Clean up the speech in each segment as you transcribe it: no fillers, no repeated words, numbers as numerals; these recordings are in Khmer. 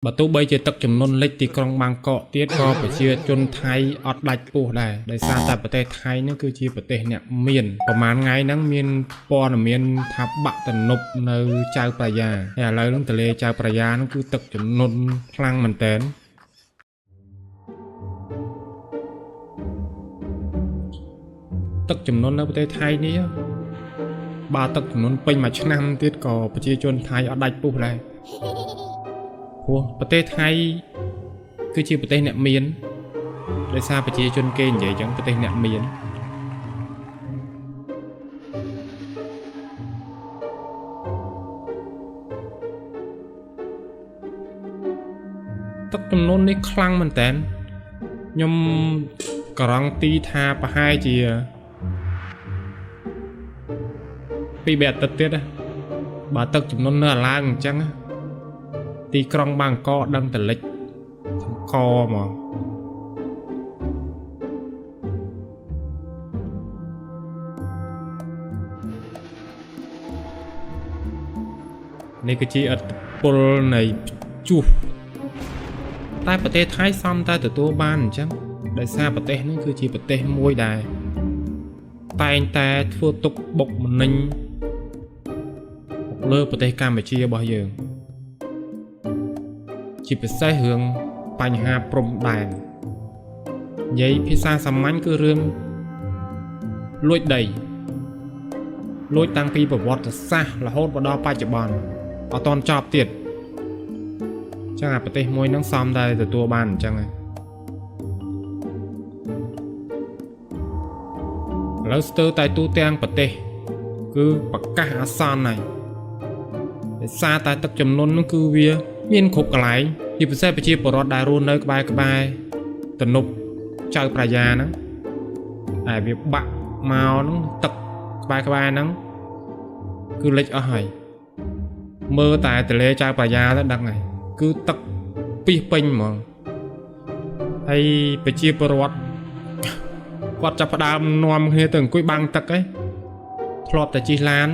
បើទោះបីជាទឹកជំនន់លិចទីក្រុងបាងកកទៀតក៏ប្រជាជនថៃអត់ដាច់ពោះដែរដោយសារតែប្រទេសថៃហ្នឹងគឺជាប្រទេសអ្នកមានប្រហែលថ្ងៃហ្នឹងមានព័ត៌មានថាបាក់ទំនប់នៅចៅប្រាយាហើយឥឡូវហ្នឹងទន្លេចៅប្រាយាហ្នឹងគឺទឹកជំនន់ខ្លាំងមែនតើទឹកជំនន់នៅប្រទេសថៃនេះបើទឹកជំនន់ពេញមួយឆ្នាំទៀតក៏ប្រជាជនថៃអត់ដាច់ពោះដែរ ព្រោះប្រទេសថៃគឺជាប្រទេសអ្នកមានដោយសារប្រជាជនគេនិយាយអញ្ចឹងប្រទេសអ្នកមានទឹកចំនួននេះខ្លាំងមែនតើខ្ញុំការ៉ង់ទីថាប្រហែលជាពីរបីអាទិត្យទៀតណាបើទឹកចំនួននៅឡើងអញ្ចឹងណា ទីក្រុងបាងកកដឹងតលិចទាំងកហ្មងនេះគឺជាឥទ្ធិពលនៃព្យុះតែប្រទេសថៃសមតែទទួលបានអញ្ចឹងដោយសារប្រទេសនេះគឺជាប្រទេសមួយដែលតែងតែធ្វើទុកបុកម្នេញមកលើប្រទេសកម្ពុជារបស់យើង ជាពិសេសរឿងបញ្ហាព្រំដែននិយាយភាសាសាមញ្ញគឺរឿងលួចដីលួចតាំងពីប្រវត្តិសាស្ត្ររហូតមកដល់បច្ចុប្បន្នអត់តន់ចប់ទៀតអញ្ចឹងអាប្រទេសមួយហ្នឹងសមតែទទួលបានអញ្ចឹងហើយឥឡូវស្ទើរតែទូទាំងប្រទេសគឺប្រកាសអាសន្នហើយដោយសារតែទឹកជំនន់ហ្នឹងគឺវាមានគ្រប់កន្លែងជាពិសេសប្រជាពលរដ្ឋដែលរស់នៅក្បែរក្បែរទំនប់ចៅប្រាយាហ្នឹងតែវាបាក់មកហ្នឹងទឹកក្បែរក្បែរហ្នឹងគឺលិចអស់ហើយមើលតែទន្លេចៅប្រាយាទៅដឹងហើយគឺទឹកពីសពេញហ្មងហើយប្រជាពលរដ្ឋគាត់ចាប់ផ្ដើមនាំគ្នាទៅអង្គុយបាំងទឹកឯងធ្លាប់តែជិះឡាន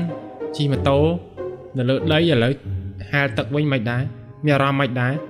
ជិះម៉ូតូនៅលើដីឥឡូវហែលទឹកវិញមិនដែរមានអារម្មណ៍មិនដែរ។